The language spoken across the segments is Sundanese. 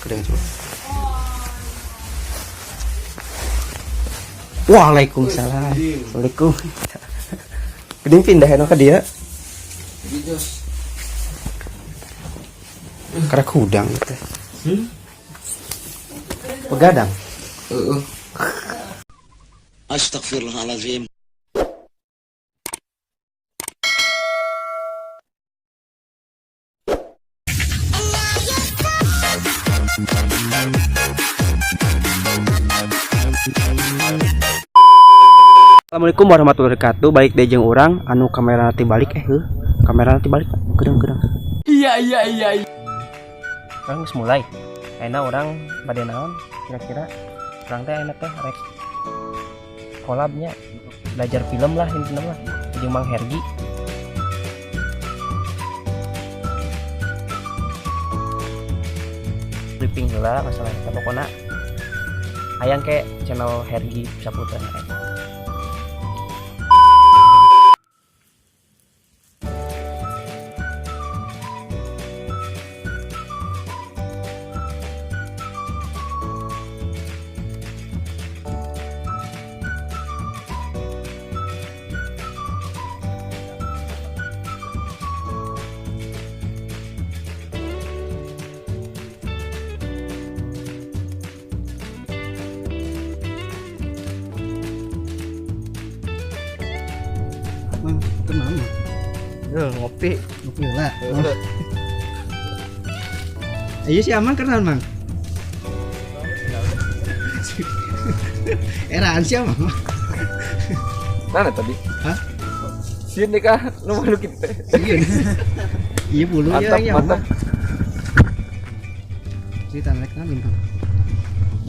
Keren coba. Waalaikumsalam. Assalamualaikum. Gede pindah enak ke dia. Karena kudang teh. Begadang. Heeh. Astagfirullahaladzim. Assalamualaikum warahmatullahi wabarakatuh. Balik deui jeung urang anu kamera nanti balik heuh. Kamera nanti balik gedang-gedang. Iya. Urang geus mulai. Ayeuna urang bade naon kira-kira? Urang teh ayeuna teh rek kolabnya belajar film lah intinya mah jeung Mang Hergi. Briefing heula masalah eta pokona hayang ke channel Hergi Saputra. Mang, kenapa? Ngopi. Ngopi lah. Ayo si Amang kenal, Mang. Eraan si Amang. Mana tadi? Hah? Sieun deh kah? Nu malu kitu teh. Iya. Iya bulu ya Mantap, ya mantap. Amang. Cerita rek naon, Bang?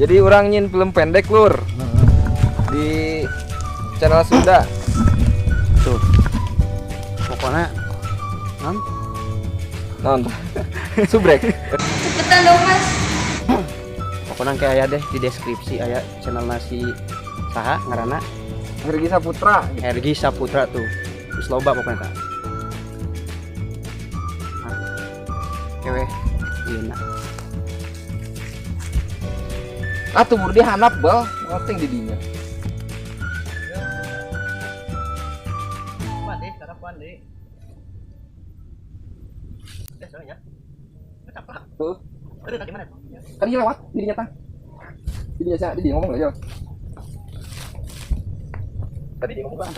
Jadi urang nyin film pendek lur di channel Sunda. Tuh. Pokoknya non Non. Subrek. Cepetan dong, Mas. Pokoknya kayak aya deh di deskripsi aya channel nasi saha ngaranna Hergi Saputra. Hergi Saputra tuh. Terus loba pokoknya kak. Nah. Oke weh. Ieu na. Ah tuh bur dia hanap bal, ngeteng di dinya. Mandi, sarapan deh. Tuh. Udah tadi mana? Kan dia lewat di dinya tah. Di dinya sia, di dinya ngomong lah ya. Tadi dia ngomong lah.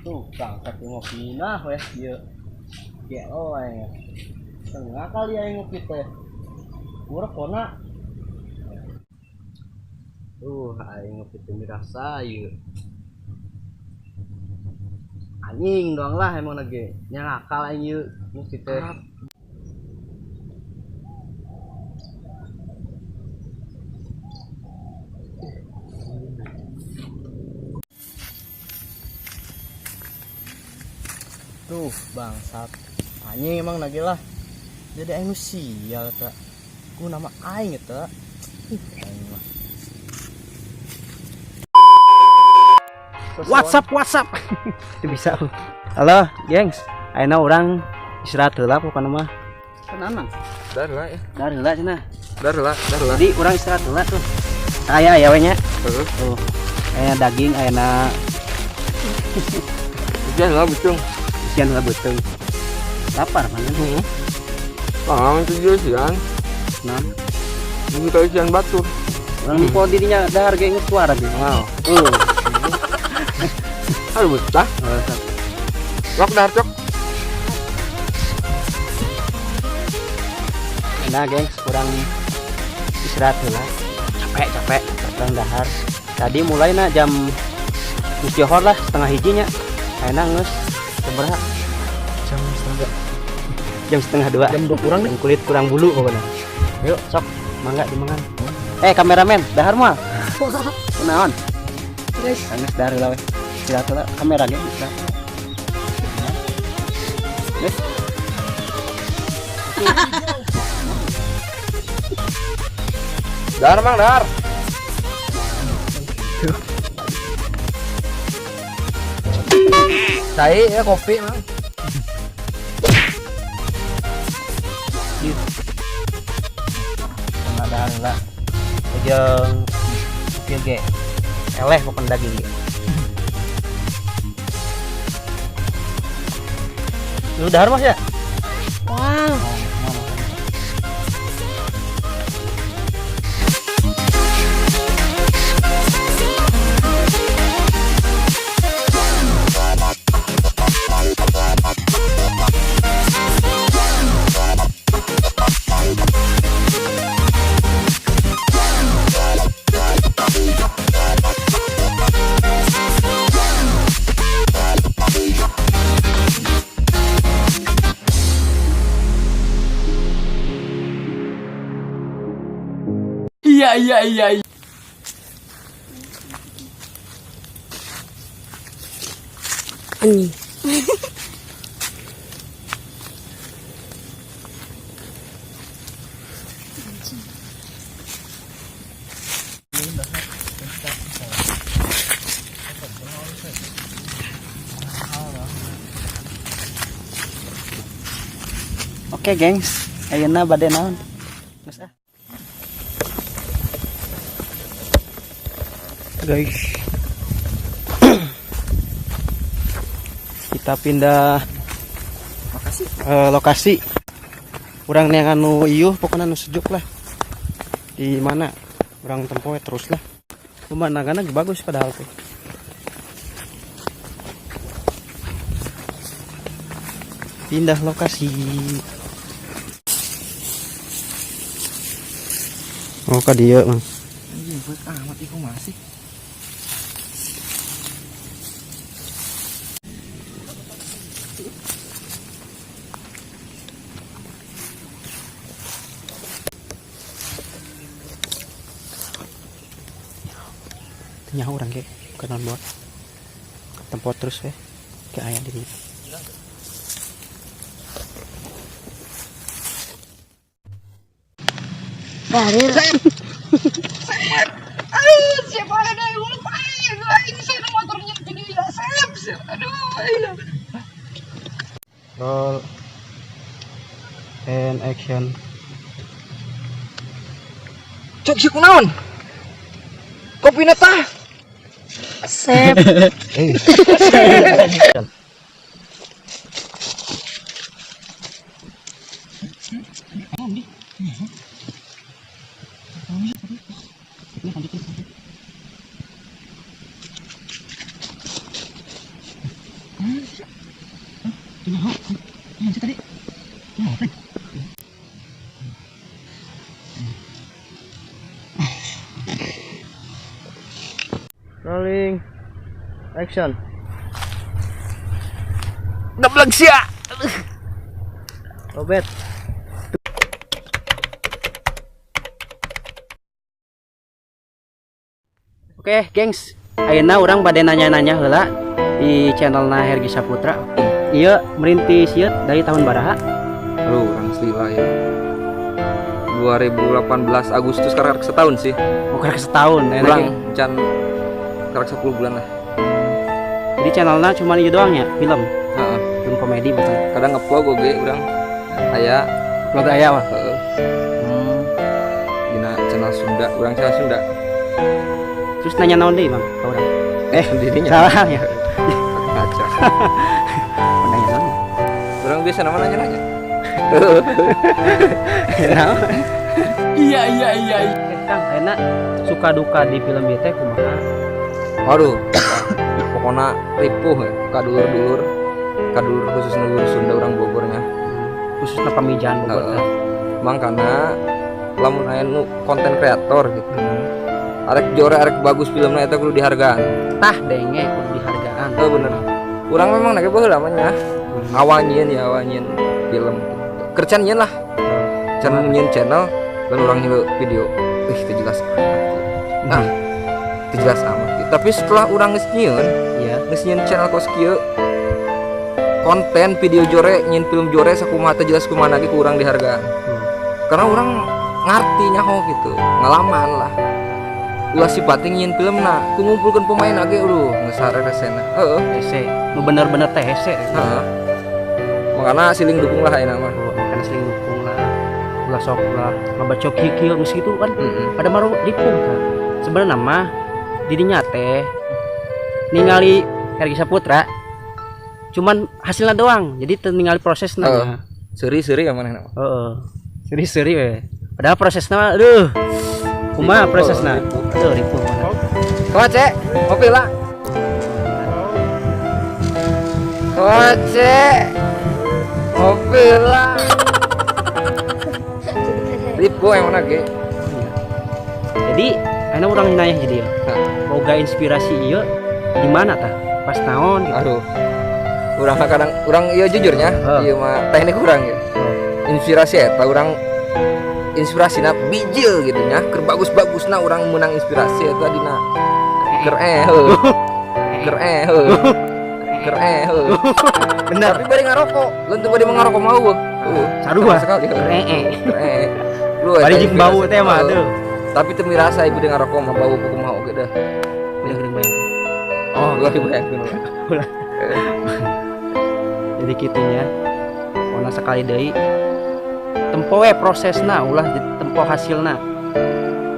Tuh, bangsat ngopi nah weh ieu. Gelo aing. Tengah kali aing ngopi teh. Murah kona. Tuh, aing ngopi teh mirasa ieu. Anjing doang lah emang lagi. Nya ngakal aing ieu ngopi teh. Tuh, bangsat. Anjing emang lagi lah. Jadi aing nu sial eta. Ku nama aing eta. Ih, aing mah. What's up, what's up? Itu bisa. Halo, gengs. Ayeuna urang istirahat heula pokona mah. Tenang. Dar lah ya. Dar heula cenah. Dar lah, dar lah. Jadi urang istirahat heula tuh. Aya aya we nya. Heeh. Tuh. Aya daging, aya Hujan lah betung. isian heula beuteung. Lapar mana? Heeh. Ah, itu dia sian. Nah, Ini kali sian batu. urang po dirinya dahar ge geus suara ge. Wow. Tuh. Aduh, betah. Lok dar cok. Nah, gengs, kurang istirahat heula. Capek, capek, kurang dahar. Tadi mulai na jam geus johor lah, setengah hijinya. Ayeuna geus sabaraha? Jam setengah. Jam setengah dua. Jam dua kurang nih. Kulit kurang bulu pokoknya. Yuk, sok, mangga dimangan. Kameramen, dahar moal. Kunaon? Terus. Geus dahar heula we. Istirahat heula kamera ge istirahat. Geus. Dar mang dar. Cai ya kopi mah. Ada lah. Jeung ieu ge. Eleh pokokna daging ge. Lu dahar Mas ya? Wow. Iya. Anjing. Oke, gengs. Ayeuna bade naon? Geus ah. Guys. Kita pindah Makasih. Lokasi. Urang neangan nu ieu pokoknya nu sejuk lah. Di mana? Urang tempo we terus lah. Pemandangannya bagus padahal tuh. Pindah lokasi. Oh, ka dieu mah. Anjing, beut amat ieu masih. Nyaho urang ge, bukan buat tempat terus ya. Ke aya di dieu. Barir. Aduh, siapa ada yang lupain? Ini saya motornya video ya, sep. Aduh, ayo. Roll and action. Cok si kunaon? Kopi tah. Sep. Rolling. Action. Geblek sia. Robert. Oke, gengs. Ayeuna urang bade nanya-nanya heula di channelna Hergi Saputra. Ieu merintis ieu dari tahun baraha? Aduh, urang lila ya. 2018 Agustus karek setahun sih. Oh, karek setahun. Ayeuna Kurang ge. can karek 10 bulan lah. Jadi channelna cuma ieu doang ya, film. Heeh. Film komedi betul. Kadang ngevlog oge urang aya. Vlog aya wah. Heeh. Dina channel Sunda, urang channel Sunda. Terus nanya naon deui, Bang? Ka urang. Dirinya. Salah ya. Ngaca. Nanya naon? Urang biasa nama nanya-nanya. Naon? Iya. Eh, Kang, ayeuna suka duka di film ieu teh kumaha? Waduh, pokoknya ripuh ya, ka dulur-dulur, ka dulur khususnya dulur Sunda urang Bogornya. Khususnya Pamijahan Bogor. Heeh. Mangkana lamun aya nu konten kreator gitu. Arek jore arek bagus filmna eta kudu dihargaan. Tah denge kudu dihargaan. Heuh bener. Urang memang nage baheula mah nya. Awal nyieun ya, awal nyieun film. Kerjaan nyieun lah. Can nyieun channel dan urang nyieun video. Ih, itu jelas amat. Nah, itu jelas amat. Tapi setelah urang geus nyieun, geus nyieun channel kos kieu, konten video jore, nyieun film jore sakumaha teh jelas kumaha lagi ku urang dihargaan. Karena urang ngarti nyaho gitu, ngalaman lah. Ulah sipating nyieun filmna, ku ngumpulkeun pemain ge aduh geus resena. Heeh. Hese, nu bener-bener teh hese. Heeh. Makana siling dukung lah ayeuna mah. Oh, makana siling dukung lah. Ulah sok ulah ngabacok kieu geus kitu kan. Pada maru ripuh kan. Sebenarnya mah dirinya teh ningali Hergi Saputra cuman hasilnya doang, jadi teu ningali prosesna. Heeh. Seuri-seuri ya manehna mah. Heeh. Seuri-seuri we. Padahal prosesna mah aduh. Kumaha Ripuh, prosesna? ripuh. Aduh ripuh mana. Kumaha, Cek? Ngopi lah. Kumaha, Cek? Ngopi lah. Ripuh yang mana ge? Iya. Jadi ayeuna urang nanya jadi ya. Hah. Boga inspirasi ieu di mana tah? Pas naon gitu. Aduh. Urang mah kadang urang ieu jujurnya, Heeh. ieu mah teknik urang ya. Inspirasi eta urang inspirasina bijil gitu nya, keur bagus-bagusna urang menang inspirasi eta dina keur heuh. Keur heuh. Keur heuh. Bener. Tapi bari ngarokok, lamun teu bari ngarokok mah eueuh. Eueuh. Sarua. Sama sekali. Keur ee. Keur ee. Lu eta Bari jeung bau inspirasi. teh mah Heeh. aduh. Tapi teu mirasa ibu dengan rokok mah bau kumaha oge dah. Udah geuning bayang. Oh, ulah dibayangkeun. Ulah. Jadi kitunya. Pokona sekali deui tempo we prosesna ulah tempo hasilna.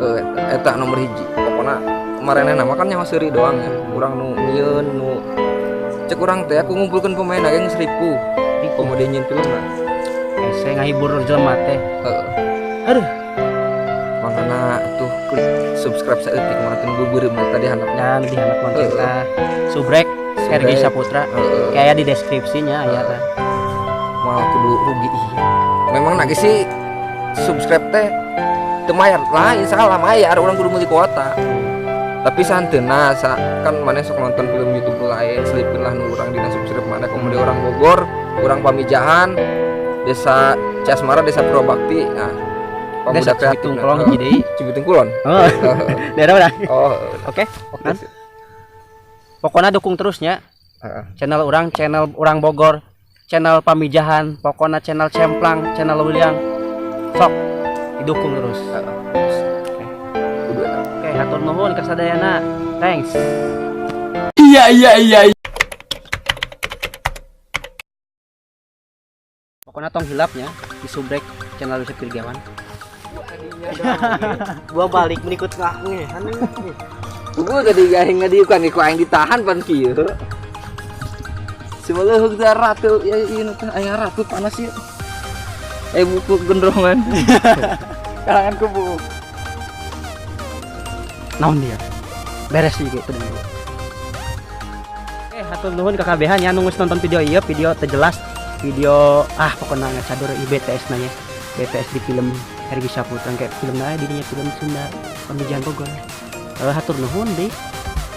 Heuh, eta nomor hiji. Pokona kemarin mah kan nyaho seuri doang ya. Urang nu nyieun nu cek urang teh aku ngumpulkeun pemain ge geus ripuh. Komo deui nyieun filmna. Hese ngahibur jelema teh. Heeh. Aduh. Makana tuh klik subscribe saeutik mah teu beubeureup mah tadi handapnya. Dan di handap konten tah. Subrek Hergi Saputra. Heeh. Kayak di deskripsinya aya tah. Moal kudu rugi iya. Memang nage sih subscribe teh teu mayar lain salah mayar urang kudu meuli kuota. Tapi santeuna sa, kan maneh sok nonton film YouTube lain selipin lah nu urang dina subscribe maneh komo deui orang Bogor, orang Pamijahan, Desa Ciasmara, Desa Purwabakti. Nah, pemuda Desa kreatif Cibitung nah. Kulon hiji deui. Cibitung Kulon. Oh, daerah urang. Oh, Oke. oke. Kan? Pokoknya dukung terusnya Heeh. Channel urang Bogor, channel Pamijahan, pokoknya channel Cemplang, channel William. Sok didukung terus. Heeh. Kudu eta. Oke, hatur nuhun ka sadayana. Thanks. Iya. Pokoknya tong hilapnya di subrek channel Yusuf Virgiawan. Gua balik menikut ngaku ya. Gua tadi gaeng ngadiukan ku aing ditahan pan kieu. Sebelah teh ratu ya ieu teh aya ratu panas ieu. Buku gendrongan. Kalangan kubu. Naon dia? Beres juga itu dulu. Oke, hatur nuhun ka kabehan ya nu geus nonton video ieu, video teu jelas, video pokoknya ngacadur IBTS nanya. BTS di film Hergi Saputra kayak film na dirinya film Sunda Pamijahan Bogor. Hatur nuhun deh.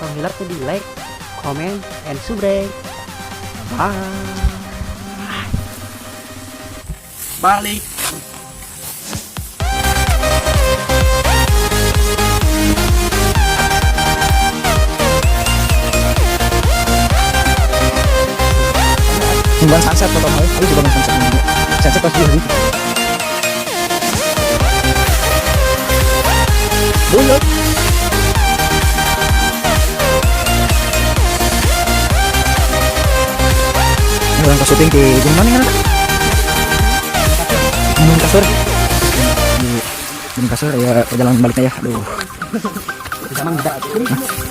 Tong hilap di like, comment, and subrek. Bye. Balik. Nungguan sunset pertama kali, aku juga nonton sunset dulu. Sunset pasti hari. Bulat. Orang ke syuting di gunung mana kan? Gunung Kasur. Di Gunung Kasur ya perjalanan baliknya ya. Aduh. Emang tidak. Hah?